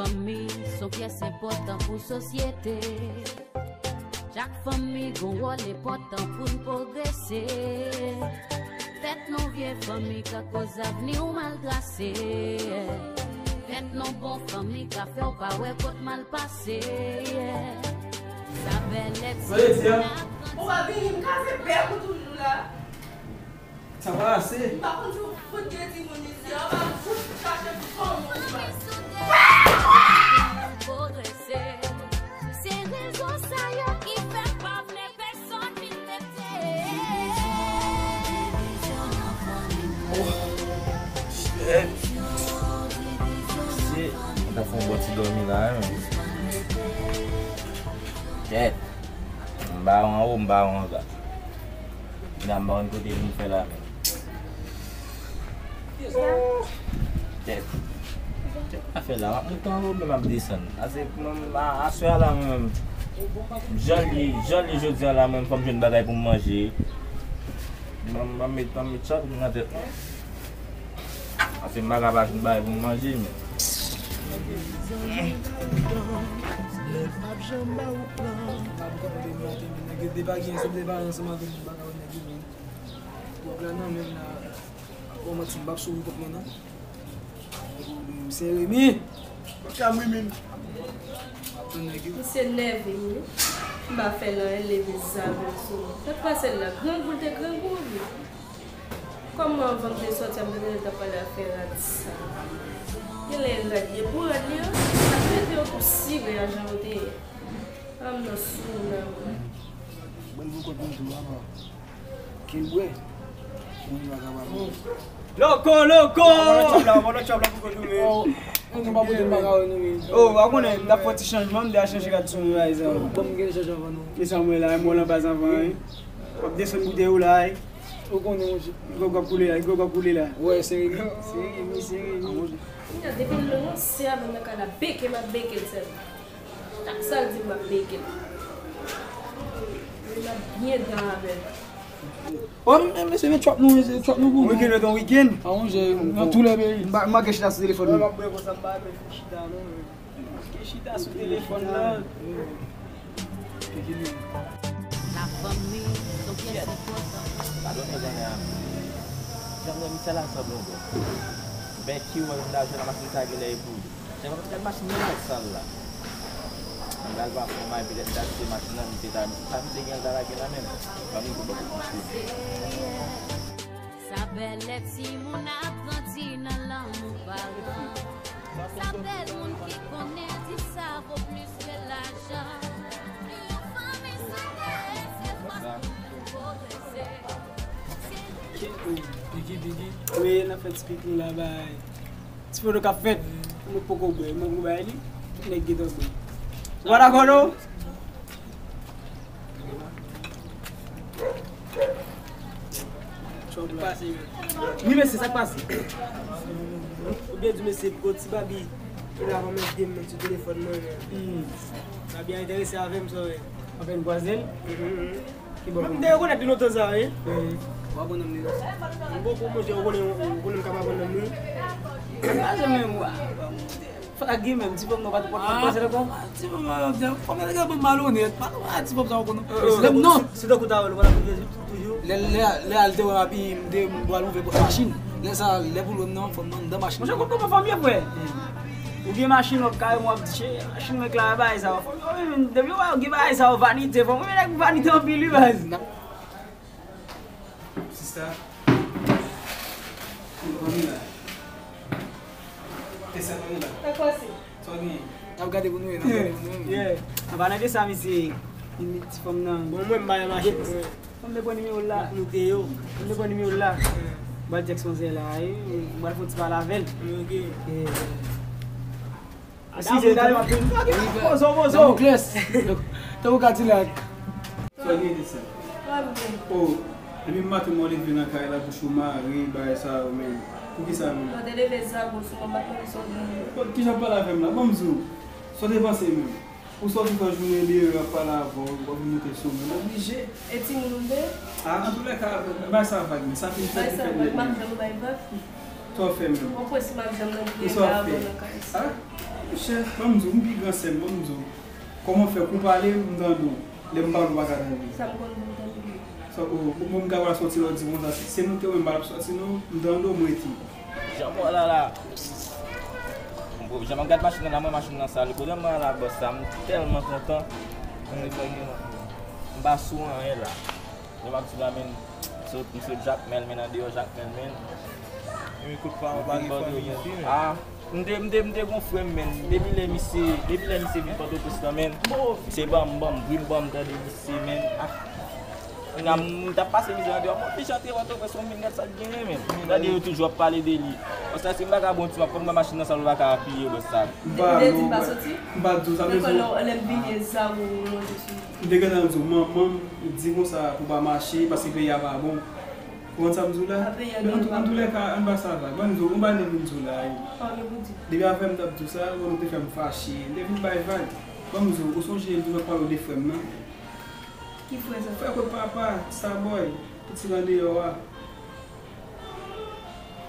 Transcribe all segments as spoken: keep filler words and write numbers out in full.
Fanmi se yon pyès enpòtan pou sosyete. Chak fanmi gon wòl enpòtan pou n pwogrese. Fèt non vye fanmi ka koz avni w mal trase. Fèt non bon fanmi ka fè w pa wè kot mal pase. Sa bèl èt si moun ap grandi. Ou pa vini, m kaze bèk ou toujou la. Sa pa ase. M pa konn si w fout gen timoun isi a, w pa fout chache pou fanm ou pa. Se rezon sa yo ki fè m pa vle pèsonn vin mete. Oh, shit. Shit. Mwen ta fè yon bon ti dòmi la, wi. Kèt. M ba w anwo, m ba w anba. Kounya m pa konn kote pou m fè la menm. Tèt. Tèt afè la, m ap moute anwo, men m ap desann. Ase, mwen, a, aswè a la, mwen menm, jan li, jan li jodi a la, mwen, fò m jwenn bagay pou m manje. Mwen, m ap met, m ap met sa pou m nan tèt mwen. Paske m pa ka pa jwenn bagay pou m manje, men. Nèg yo depa gen sanble pa ansanm avè m, m pa ka wè nèg yo menm. Pwòp la nan menm la. Bon, manti, m p ap souri kont mwen, non. Misye Remi. Misye nève m, wi. M pa fè l anyen, l leve zam li sou mwen. Sa k pase l la? Grangou l te grangou, wi. Kòman anvan m te sòti a, m te tande l t ap pale afè rad sa? Genlè e rad li ye. Pou rad li an, sa k mete yo tou sire a jan yo te ye. A m nan sou nan mwen. Ban m yon kote m tou, papa. Ki bwè? Moun pa ka pa bwè. Loko, loko! Ban m yon chòp la, ban m yon chòp la pou kote w, men. Oh, nou pa pote m pa ka wè nou, men. Oh, w a konnen, m t ap fè ti chanjman, m te al chanje rad sou mwen, pa egzanp. Ban m gen chanj anvan nou. E sa mwen la, mwen lan pa zanfan, wi. W ap desann boutèy ou la, wi. Ou konnen, monchè. Gòg w ap koule la, gòg w ap koule la. Wè, se Remi. Se Remi, se Remi. Kounya, depi l lanse avè m nan kay la, beke m ap beke l sèlman. Chak sa l di m, m ap beke l. Wi, m ap byen dan avè l. Oh, men mesye, men trap nou, mesye, trap nou pou nou. Weekend, weekend. A, monchè, nan tou lè peyi. M pa, m pa gen chita sou telefòn nan. M ap bwè konsa, m pa renmen fè chita, non, men. Ke chita sou telefòn nan. Lafanmi se yon pyès enpòtan. Padone zanmi a. Janm wè misye la sanble yon bon. Bèk ki wè m ta jwenn nan machin sa genlè e pou li. Se pa gad machin nan la sal la. M pral pa fè yon may petèt m ta achte machin nan, misye ta, sa misye gen ta lage nan men m. Fanmi pou bòkò misye. Sa bèl lè timoun ap grandi nan lanmou paran. Sa bèl moun ki konnen di sa vo plis ke lajan. Yon fanmi sou tè, se fòs pou pwogrese. Bigi, bigi. Wi, n ap fè ti piknik la, bay. Ti foto k ap fèt. Nou poko bwè, nou poko bay li. Tout nèg gentan bwè. Ou pa dakò non? Wi, mesye, sa k pase? Ou byen di mesye, gwo ti babi ki la pa mèt gen men sou telefòn mwen. Babi a enterese avè m, sa w wè. Anfen, vwazen. Ki bò? Mwen, m te rekonèt li lontan sa, wi. Wi. Ou pa bon nonm li non. M poko monchè, ou konnen, ou konnen m ka pa bon nonm li. Sa se menm wa. Fagi menm, ti fanm nan pa t, pa t pase ankò. Ti fanm nan, ti fanm nan te gen bon malonèt. Pa, pa, ti fanm sa ou konnen. Lè m non. Se tankou ta wè l, ou pa t ap rive toujou. Lè, lè, lè al te wè m api, m te, m pral ouvè pòt machin. Lè sa, lè pou l wè m nan, fanm nan anndan machin. Monchè, kòman fanm ye, frè? Ou gen machin, w ap kare, w ap di, "Che, machin mwen klare bagay sa yo." Fanm yo menm, depi yo wè yo gen bagay sa yo, vanite, fanm yo nèg vanite anpil, wi, baz. Sista. Fanmi la. E sa fanmi la. Sa k pase? Sa w genyen? N ap gade pou nou wè, n ap gade pou nou wè. Yeah. Anba nan de sa, mesye. Ti fanm nan. Bon, mwen, m bay machin. Fanm de pran nimewo l la. Moute yo. Fanm de pran nimewo l la. Ba Jackson se la, wi. M pral fè yon ti pale avè l. Ok. Yeah. Mesye, dam, dam, pozo, pozo. Damokles. Tankou Kadilak. Sa w gen de sa? Sa w gen? Oh, depi maten mwen leve nan kay la, bouch ou mare, bagay sa yo, men. Poukisa, men? Mwen te leve zago sou mwen, m pa t konn sa w gen. Bon, kijan w pale avè m la? Ban m di w. Sa w te panse, men? Ou sòti fè jounen li, w ap pale avè w, w ap vin moute sou mwen, oblije. E timoun ou te? Ah, antoulèka, bay sa vag, men sa fin fèt, li fèt nèt, men. Bay sa vag, m ap janm bay vag. Sa w fè menm? Mwen presi m ap janm nan kriye kay avè w nan kay sa. Ah, monchè, ban m di w, m pi gran sè m, ban m di w. Kòman w fè, kou pale, m tande w. Lè m pale, w pa ka tande. Sa m konn di m tande. Sa, o, o, mwen m ka pral sòti lè w di konsa, se nou te wè m pa t ap sòti non, m tande w, m rete. Jan m wè la la. Jan m ap gad machin nan la, mwen machin nan sale. Kote m wè la, bòs sa, m tèlman kontan. M pa sou anyen la. Jan m ap di la, men, m sot, m sot Jakmèl, men andeyò Jakmèl, men. Epi kout pa w pa gen fanmi isi, men. Ah, m te, m te, m te gon frè m, men. Depi lè misye, depi lè misye vin Pòtoprens lan, men. Misye ban m, ban m, bri m, ban m tande misye, men. Ah. Kounya m t ap pase mizè andeyò, mwen deja antre Pòtoprens, mwen vin gad sa k genyen, men. Gade yo toujou ap pale de li. Bòs sa, si m pa ka bon ti, m ap pran machin nan sale, ou pa ka apiye, bòs sa. M pa, m pa di w, m pa di w sa, men lè m vini, e zam ou lonje sou. M te gentan di w, manman m di konsa pou pa mache, paske peyi a pa bon. Ou konn sa m di w la? Men an tou, an tou lè ka, ann pa sa vag. Ban m di w, yon bagay m te vin di w la, wi. Depi avè m t ap di w sa, ou te fè m fache. M te vin bay vag. Ban m di w, ou sonje m te pale w de frè m nan? Ki frè sa? Frè kot papa, Starboy, pitit andeyò a.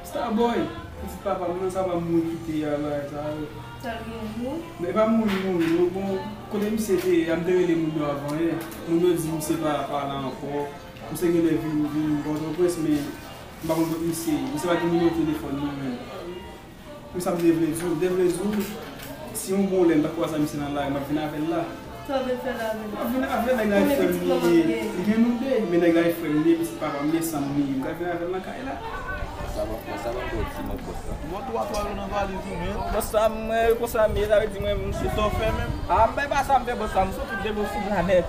Starboy, pitit papa m nan, sa pa mouri kite a bagay sa yo. Sa l gen mouri? Men e pa mouri, mouri, non, bon, kote misye te ye a, m te rele moun yo avan yè. Moun yo di misye pa, pa la ankò. Misye genlè vin, vin Pòtoprens, men m pa konn kot misye ye. Misye pa gen nimewo telefòn mwen menm. Pou sa m te vle di w, m te vle di w, si yon bon lè m ta kwaze misye nan lari, m ap vin avè l la. Sa w vin fè la avè l? M ap vin avè l, nèg la e frè m li ye. Li gen nou de, men nèg la e frè m li ye, pitit papa m li ye, sa m li ye. M ka vin avè l nan kay la. Sa ban, sa ban bò ti mòt bòs la. Bon, twa twa yo nan valiz ou, men. Bòs sa, mwen, konsa m ye, sa vle di mwen, m sou sa w fè menm. Ah, m pa sa m fè bòs sa, m sou tout de bò sou planèt.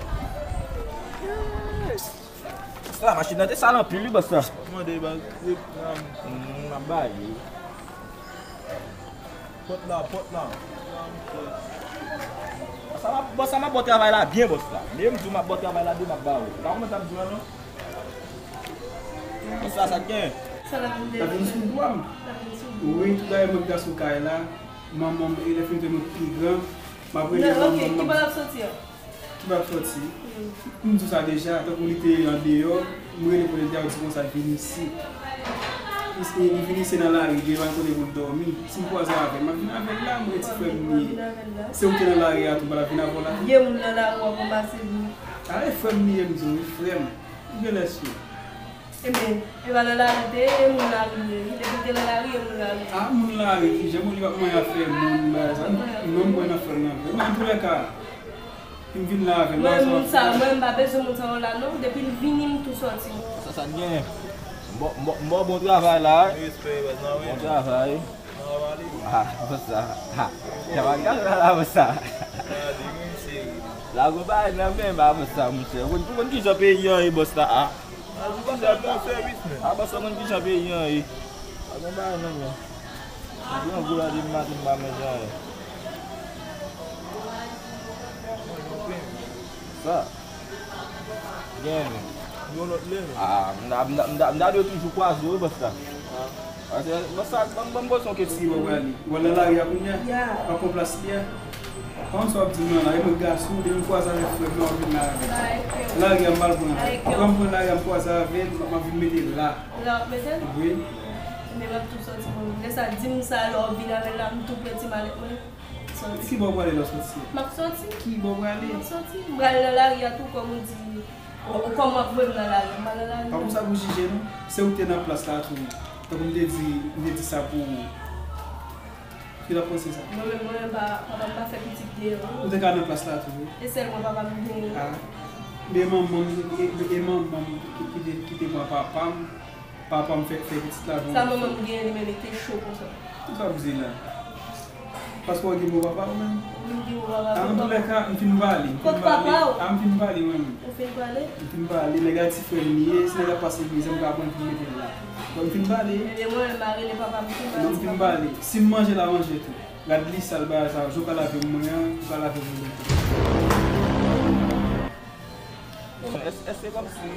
Bòs la, machin nan te sal anpil, wi, bòs la. Mande, ba, m ap ba li. Pòt la, pòt la. Bòs sa, m ap, bòs sa, m ap ba w travay la byen, bòs la. Men m di w, m ap ba w travay la byen, m ap ba ou. Ou pa konprann sa m di w la, non? Bòs la, sa k gen? Sa la vin sou dwa m. Wi, tout bagay mwen ki ta sou kay la. Manman m, e lè fini te mwen ki pi gran. M ap rele manman m. Ki bò l ap soti a? Ki pa t sòti. M di w sa deja, tankou li te andeyò, m rele kote l te a, ou di konsa l vin isit. Li, li vin isit nan lari, li pa gen kote pou l dòmi. Si m kwaze avè l, m ap vin avè l la, mwen ti frè m li ye. Se ou ki te nan lari a tou, m pa t ap vin avè w la tou? Vye moun nan lari w ap ranmase vin. A, e frè m li ye, m di w, wi, frè m. Ou gen lè sou. Ebyen, e pa nan lari l te ye, e moun lari l ye, wi. Depi l te nan lari, e moun lari l ye. A, moun lari, kijan moun li p ap manyen afè moun, bagay sa. Non, m kwè nan frè m nan vre. Men antoulèka, m vin la avè l. Mwen, moun sa, mwen, m pa bezwen moun sa yo la, non. Depi l vini, m tou sòti. Sa, sa t genyen. M ba w, m ba w, m ba w bon travay la, wi. Respè, baz, nan wi. Bon travay. Ah, bòs sa. Ah, sa va gade la, la, bòs sa. Lage yon bagay nan men m, ah, bòs sa, monchè. Ou konn, ou konn kijan peyi an ye, bòs la, ah. Ah, bòs sa, ou konn kijan peyi an ye. Lage yon bagay nan men m. Gran gou la depi maten m pa manje anyen. Sa. Gen. Yon lòt lè. Ah, m ta, m ta, m ta, m ta dwe toujou kwaze w, bòs la. Ah. Paske, bòs la, ban m, ban m poze yon kesyon. Ki bò w prale? W al nan lari a kounye a? Ya. W ap pran plas li a? Kòman sa w ap di m nan la? E mwen gason, depi m kwaze avèk frè m nan, w ap vin la avè l. Lari a m pral pran. Kòm m pran lari a, m kwaze avè l, m ap, m ap vin mete l la. La w ap mete l? Wi. Men m ap tou sòti mwen menm. Lè sa, di m sa, lè w vin avè l la, m tou pran ti malèt mwen. Sòti. Ki bò w prale lè w sòti a? M ap sòti. Ki bò w prale? M ap sòti. M prale nan lari a tou, kòm ou di, o, o, kòm w ap voye m nan lari a, m pa nan lari a. Pa konsa pou jije, non. Se ou ki te nan plas la tou. Tankou m te di, m te di sa pou ou. Ki w t ap panse sa? Mwen menm, mwen menm, pa, papa m pa fè pitit deyò, non. Ou te ka nan plas la tou, wi. E sèlman papa m genyen. Ah. Men manman m, e, e, e manman m ki, ki te, ki te pran papa m. Papa m fè, fè pitit la pou mwen. Sa manman m genyen li menm, li te cho konsa. Kisa w ap di la? Paske w gen bon papa ou menm? Wi, m gen bon papa. Antoulèka, m fin pale. Kot papa w? A, m fin pale mwen menm. Ou fin pale? M fin pale. Nèg la ti frè m li ye. Si nèg la pase mizè, m ka pran l pou m mete l la. Bon, m fin pale. Ebyen, mwen menm, m a rele papa m tou, m a di papa m. Non, m fin pale. Si m manje, l a manje tou. Gad li sal bagay sa, jan w ka lave mwen an, ou ka lave mwen tou. Èske, èske se kòmsi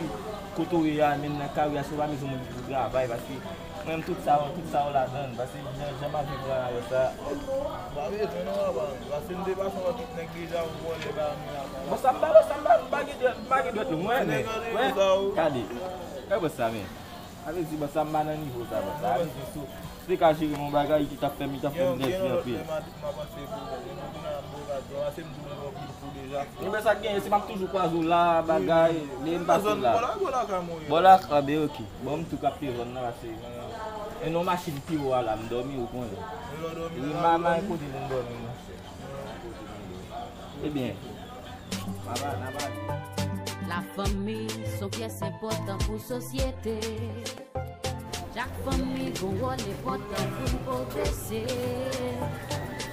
kote w ye a, menm nan kari a, si w pa bezwen moun ki pou travay, paske mwen menm tout sa, tout sa yo ladann, paske jan, jan m ap viv la avè sa. Pa bezwen non, papa, paske m te pase wè tout nèg deja vòlè ba nou la. Bon, sa m pa, bon, sa m pa, m pa gen dwèt, m pa gen dwèt, mwen, men, wè, gade, wè, bon, sa, men, sa vle di, bon, sa m pa nan nivo sa, bon, sa vle di, sou, Te ka jere yon bagay ki t ap fè m, li t ap fè m nève anpil. Gen yon lòt lè m a panse pou ou, men m konnen m ap bo radyo a, se m di w m gen yon pil kou deja. Ebyen sa k genyen, si m ap toujou kwaze w la, bagay, lè m pase w la. Bò lakay mwen ye. Bò lakay, ah, ben, ok. Bon, m tou k ap te vann nan, pase, men non machin pi wo a la, m dòmi, ou konnen. Wi, m pa kote pou m dòmi, monchè. Ebyen, n a pale. Lafanmi se yon pyès enpòtan pou sosyete. Chak fanmi gon wòl enpòtan pou n pwogrese.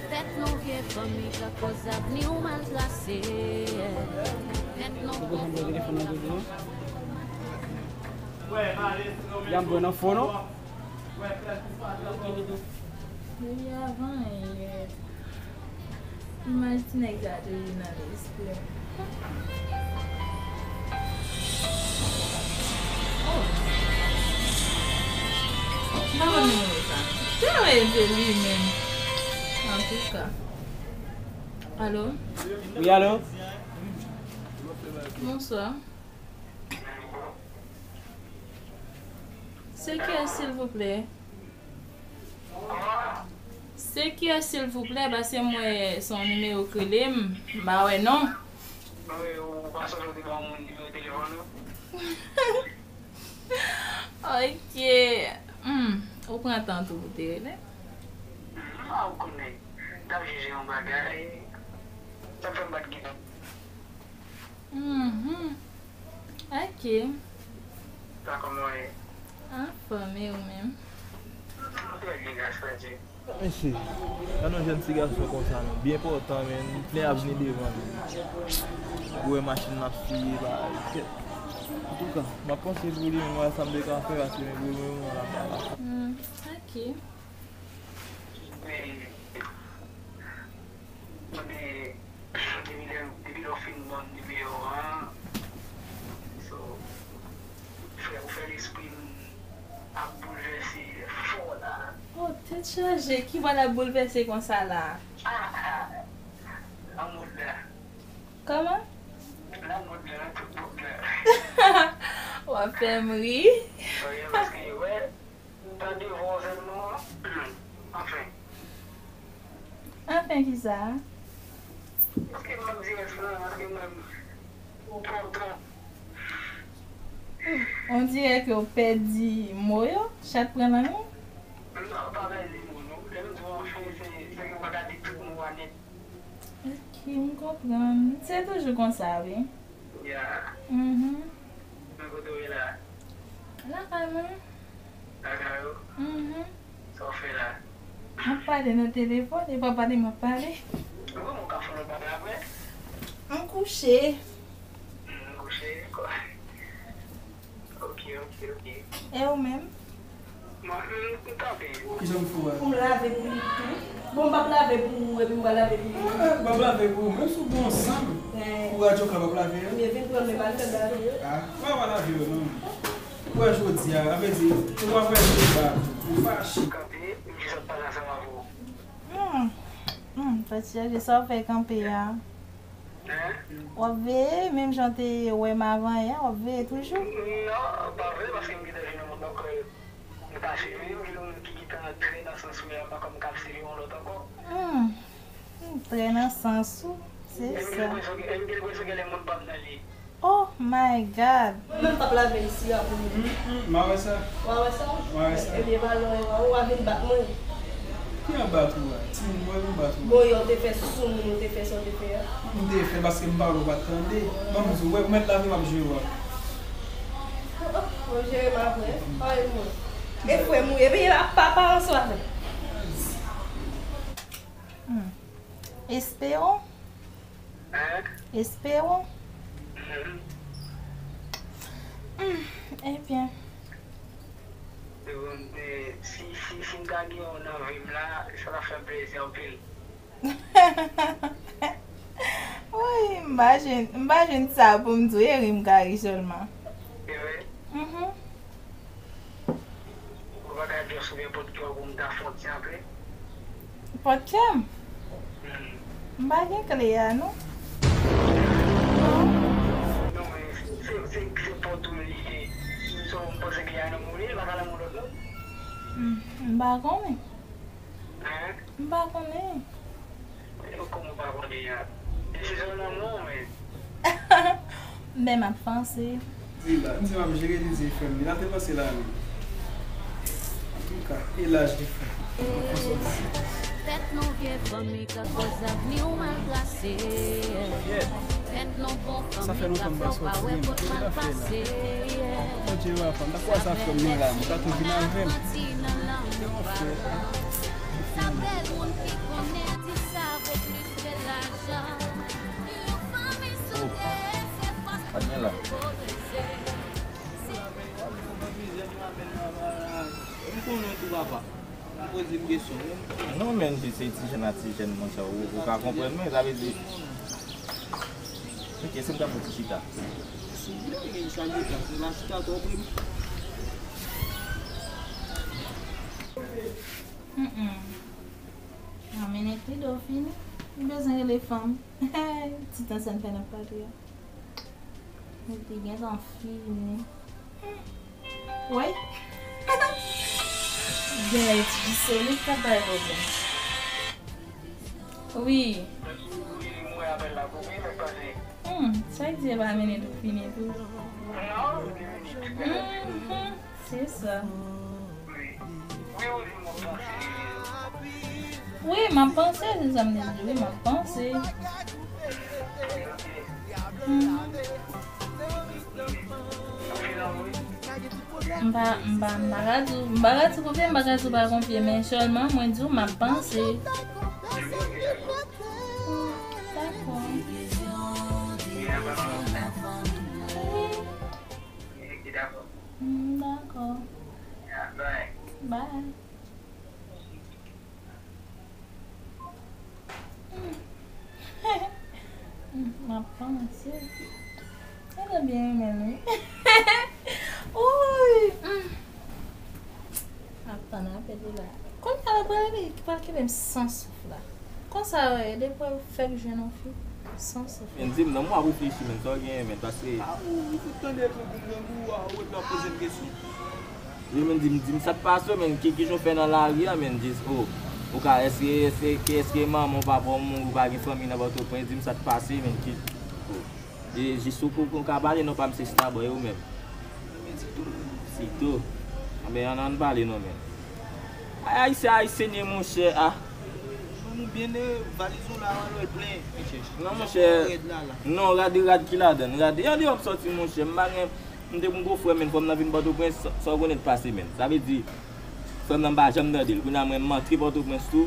Tèt nou vye fanmi ka koz avni w mal trase. Tèt nou bon fanmi. Janm pran nan fon non. Depi avan yè. Imaj ti nèg sa toujou nan lespri m. Oh. M pa konn nimewo sa. Te rele li menm. Antouka. Alo? Wi, alo? Bonswa. Se kiyès, silvouplè? Se kiyès, silvouplè? Paske m wè se yon nimewo k rele m, m pa wè non. Wi, ou pa sonje w te ban yon moun nimewo telefòn ou? Ok. Hmm, ou pran tan tou pou te rele? Hmm, a, ou konnen. T ap jije yon bagay. Sa fè m pa t gen tan. Mhm. Ok. Sa kòman w ye? Anfòm, e ou menm? Trè byen, gras a Dye. Mesye, gade yon jèn ti gason konsa, non. Byen pòtan, men. Plen avni devan li. Ou wè machin l ap siye, bagay, kèt. Antouka, m ap panse pou li, men m wè sa m te ka fè, paske men pou mwen, mwen la pa la. Hmm, ok. Men, mande, depi lè, depi lè w fin ban m nimewo a, so, ou fè, ou fè lespri m ap boulvèse fò la. Oh, tèt chaje, ki bò l ap boulvèse konsa la? Ah, ah, lanmò la. Kòman? Lanmò la, tout bout la. W ap fè m ri. Wi, paske, wè, m tande vozèl nou an. Anfen. Anfen kisa? Èske m ap di rès la, èske m ap pran tan? On dirè ke w pèdi mo yo, chat pran lang ou? Non, pa pèdi mo non. Lè m di w anfen, se, se ke m pa ka di tout mo a nèt. Ok, m konprann. Se toujou konsa, wi. Ya. Mhm. Men kote w ye la? Lakay mwen. Lakay ou? Mhm. Sa w fè la? M ap pale nan telefòn, e pa pale m ap pale. Ou wè mwen ka fè lòt bagay apre? M kouche. Hmm, ou kouche? Ok, ok, ok. E ou menm? Mwen, m, m kanpe. Kijan m fou a? Pou m lave pou li tou. Bon, m p ap lave pou ou, epi m pral lave pou li tou. Eh, m p ap lave pou ou, menm si w gen yon sanm pou radyo k la, m ap lave yo. Ebyen, vin pran men, m al fè lave yo. Ah, mwen pa lave yo, non. Ou wè jodi a, sa vle di, ou pa fè deba, ou fache. Kanpe, m di sa pale ansanm avè w. Hmm. Hmm, Pati Chaje, sa w fè kanpe a? Hein? W ap veye, menm jan w te wè m avan yè, w ap veye toujou? Non, pa vre, paske m gentan jwenn yon moun ankò. M pa swiv li, m gen yon moun ki gentan trè nan sans mwen an, pa kòm m ka ap swiv yon lòt ankò. Hmm. Hmm, trè nan sans ou, se sa. M gen lenpresyon ke, m gen lenpresyon ke lè moun pa m nan li. Oh my God! Mwen menm m p ap lave isi a pou ou. Mm, mm, m a wè sa. W a wè sa? M a wè sa. Ebyen, pa lwen, w a vin bat mwen. Ki an bat ou a? Timoun mwen, m bat ou. Bon, yè w te fè sousou moun, ou te fè sa w te fè a. M te fè paske m pale w pa t tande. Ban m di w, wè, ou mèt lave, m ap jere w a. W ap jere m apre. Ay, mwen. E frè m ou ye, epi e pa paran sou avè. Hmm. Espero? Hein? Espero? Mhm. Hmm, ebyen. Se bon, eh, si, si, si m ta gen w nan vi m la, sa ta fè m plezi anpil. Wi, m pa jwenn, m pa jwenn sa pou m di w, e ri m ka ri sèlman. E vre? Mhm. Ou pa ka just ouvè pòt kè w pou m ta fè yon ti antre? Pòt kè m? Hmm. M pa gen kle a, non. Non. Non, men se, se, se pòt ou li ye. So, m panse ke a nan moun li, li pa ka nan moun lòt, non. Hmm, m pa konnen. Hein? M pa konnen. Yo, kòman w pa konnen a? Desizyon lanmou, men. Men m ap panse. Li la, m di m ap jere li, di frè m, li la te panse la, men. Antouka, e laj li fè. Tèt nou vye fanmi ka koz avni w mal plase. Tèt nou bon fanmi ka fè w pa wè kot mal pase. Bondye, papa, m ta kwè sa frè m nan la, m ta tou vin avè m. Se yon frè. Sa bèl moun ki konnen di sa vo plis ke lajan. Yon fanmi soude se fòs. Pa gen la. M konnen tou, papa. Ou poze m kesyon, wi. Non, men, se ti jèn a ti jèn, monchè, ou, ou ka konprann mwen, sa vle di. Ok, se m ta fè ti chita. Souple, men sa depase la, chita twò pre. Mm-mm. Yon minit, li do fini. Li bezwen rele fanm. Ti tan sa n fè n ap pale a. Li gentan fini. Woy. Gen lè ti solit k ap bay pwoblèm. Wi. Hmm, sa k di e pa minit ou fini tou. Mhm, se sa. Wi, m ap panse, se sa m te di, wi, m ap panse. Mhm. M pa, m pa, m pa ka di w, m pa ka di w konfye, m pa ka di w pa konfye, men sèlman mwen di w m ap panse. Dakò. Wi. Mm, dakò. Bye. Mm. Mm, m ap panse. Sa te byen renmen l, wi. Uy, mm. M ap tann apèl li la. Kounye a l ap rele, ki pral kenbe m san souf la. Konsa, wè, depi w fèk jwenn yon fi, san souf. Men di m, nan mwen ap reflechi, men, sa w genyen, men, paske. A, ou, ou fout tande epi w grangou, a, ou epi w ap poze m kesyon. Li menm di m, di m sa k pase w, men, ki, ki jan w fè nan lari a, men, jis, o, ou ka, èske, èske, èske manman w, papa w mouri, ou pa gen fanmi nan Pòtoprens, di m sa k pase, men, ki, o. E jis ou, ou, ou ka pale non pa m se Starboy ou menm. Sitou. Anben, ann, ann pale non, men. Ay, Ayisyen, Ayisyen ye, monchè, a. Fanm ou byen, e, valiz ou la, wè l plen. Non, monchè. Non, rad, rad ki ladann, rad. E andeyò m sòti, monchè, m pa gen. M te gon gwo frè, men, fò m nan vin Pòtoprens, sa, sa w konnen k pase, men. Sa vle di, frè m nan m pa janm tande l. Kounye a mwen, m antre Pòtoprens tou.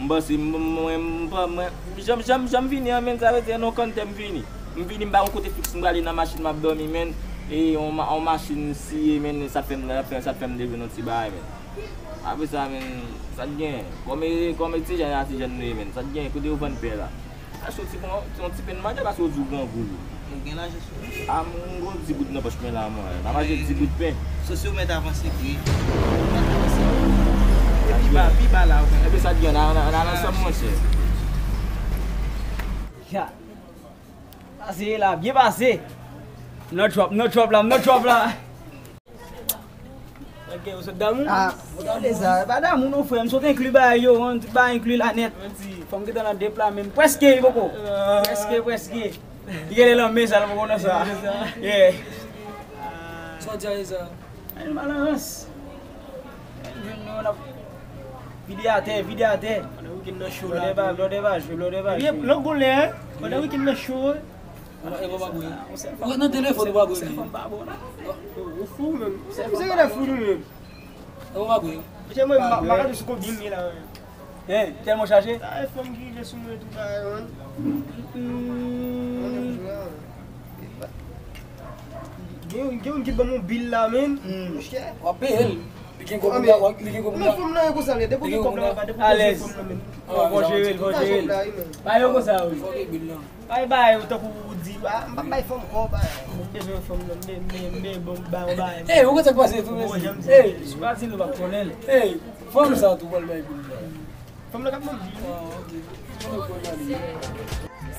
M panse, m, mwen, m pa, mwen, jan, jan, jan m vini an, men, sa vle di, nan kantè m vini. M vini, m pa gon kote fiks m prale nan machin m ap dòmi, men. E yon ma-, yon machin siye, men, sa fè m, sa fè, sa fè m devin yon ti bagay, men. Apre sa, men, sa t genyen? Kòm e, kòm e ti jèn a ti jèn nou ye, men. Sa t genyen? Kote yo vann pen la? Achte yon ti pen, yon ti pen manje, paske yo di w grangou. Ou gen lajan sou ou? A, m gon di goud nan pòch mwen la, mwen. N ap achte ti bout pen. Sou si w mèt avanse vre. Ou mèt avanse. E pi ba, pi ba la, ou konn. Epi sa t gen, n a, n a, n a ansanm, monchè. Ya. Pase la, byen pase. No drop, no drop la, no drop la. Ok, ou sot damou? Ah, ou damou? Leza, pa damou non, frè. M sot enkli bagay yo, hein, tout bagay enkli la nèt. Fò m gentan nan dep la menm. Prèske, li poko. Ah. Prèske, prèske. Li genlè nan men sa, li poko nan sa. Yeah. Sa w di a Leza? Ay, malarans. Vide atè, vide atè. Blòdè pa, blòdè pa jwe, blòdè pa jwe. Lòt goulè, hein? Pandan weekend nan cho, hein? Ou pa bwè. Ou ret nan telefòn, ou pa bwè. Ou fou menm. Se misye ki fou nou menm. Ou pa bwè. Misye mwen, m pa gade sou konbyen m ye la menm. Hein, tèlman chaje? Sa e fanm ki rive sou mwen tou bagay, man. Gen youn, gen youn ki ban m yon bil la menm. W ap peye l. Li gen kòb, li gen kòb. Men fanm nan e konsa l ye, depi w gen kòb la, depi w gen fanm nan menm. Fò jere l, fò jere l. Ba yo konsa, wi. Bay, bay, ou tankou ou di, ah, m p ap bay fanm kòb, ah, m bezwen fanm nan, m de, m de, m de, bon, bay, bay. Ey, ou konn sa k pase tou, mesi. Ey, si pa di nou p ap konnen l. Ey, fanm sa tou pral bay pou nou. Fanm nan k ap mande. Ah, ok.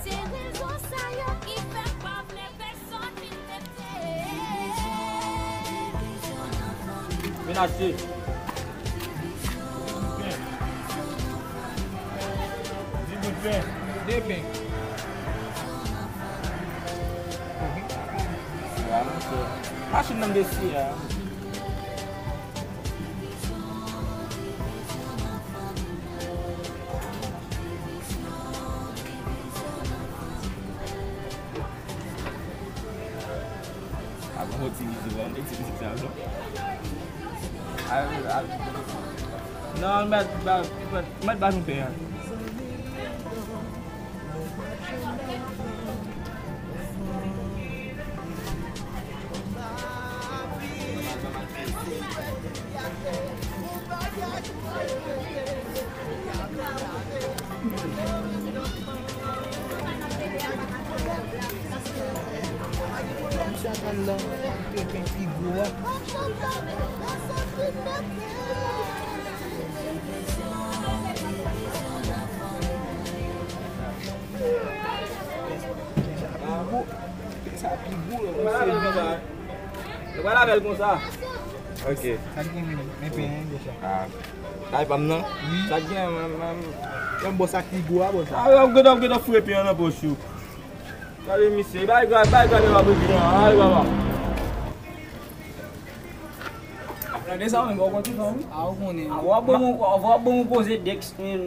Se rezon sa yo ki fè m pa vle pèsonn vin mete. Vin achte. Pen, de pen. Machin nan mesye a. Avan w itilize, w itilize sa, non? Al, al. Non, mèt ba, mèt, mèt ba nou pen an. Sa tann nan, pen pi gwo a. Sa pi gwo, sa pi gwo. Nou pral avè l konsa. Ok. Sa gen men pen an deja. Ah. Kay pa m nan. Wi. Sa gen, men, men, men, bò sa ki gwo a, bò sa. Ah, w gen, w gen fre pen an nan pòch ou. Gade misye, bay gade, bay gade w ap regle an, ale baba. Tande sa, men, bò konti fanmi. Ah, ou konnen. Ah, w ap bon, w ap bon poze Dex, men,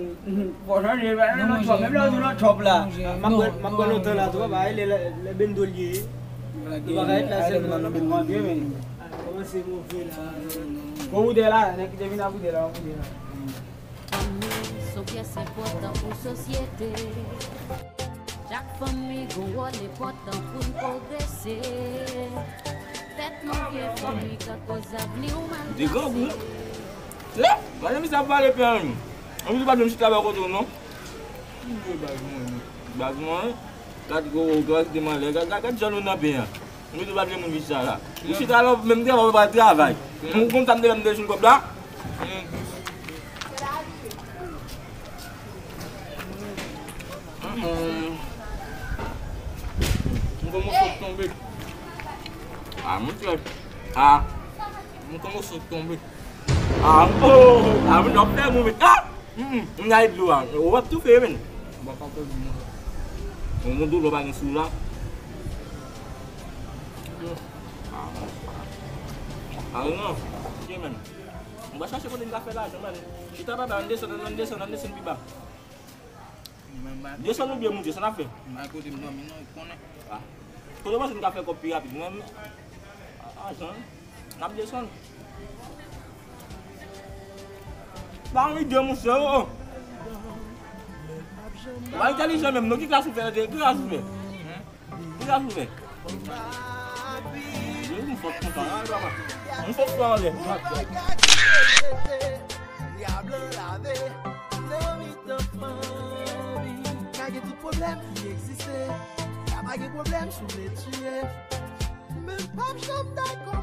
fò chanje, bay nan twòp. Menm lè w di nan twòp la. M ap pran, m ap pran lontan la, twòp, bay lè, lè, lè bendo l ye. Nou pa ka ret la sèlman nan bendo, men. Kòmanse move la. Gon woudè la, nèg ki te vin ak woudè la, woudè la. Fanmi se yon pyès enpòtan pou sosyete. Chak fanmi gon wòl enpòtan pou n pwogrese. Tèt nou byen fèmen ka koz avni w mal pase. Degrangou. Lè, madanm sa ap pale pen an. Anvi di pa menm chita bò kote w non. Ki vye baz mwen non. Baz mwen, gad gwo, gad de malè, gad, gad, gad jan nou nan pen an. Mwen tou pa vle moun ki chita la. Ou chita la, menm te wè pa travay. Mwen konn sa m te fè m te jwenn kòb la. Mm. Mm. Mwen kòmanse tonbe. Ah, mwen tè. Ah. Mwen kòmanse tonbe. Ah, oh, ah, mwen ap fè mwen. Ah! Mm, mm, m nan dlo a. Ou ap toufe, men. Bon, pa koz mwen. Bon, mwen doulè pa gen sou la. Ah, ah, non. Ok, men. Mwen va chache kote m ka fè lajan, men. Chita pa ba, ann desann, ann desann, ann desann pi ba. Desann ou byen, moun, desann ap fè. M pa kote m dòmi, non, ou konnen. Ah. Kote w panse m ka fè kòb pi rapid, mwen? Ah, ah, jan. N ap desann. Pa yon ide, monchè, oh. Pa entèlijan menm, non, ki klas ou fè, ki klas ou fè? Ki klas ou fè? Wi, m fòt kontan, ah, papa. M fòt pran anlè. Dyab lan lave, nan mitan fanmi. Ka gen tout pwoblèm ki egziste. Ka pa gen pwoblèm si w vle tiye. Men m p ap janm dakò.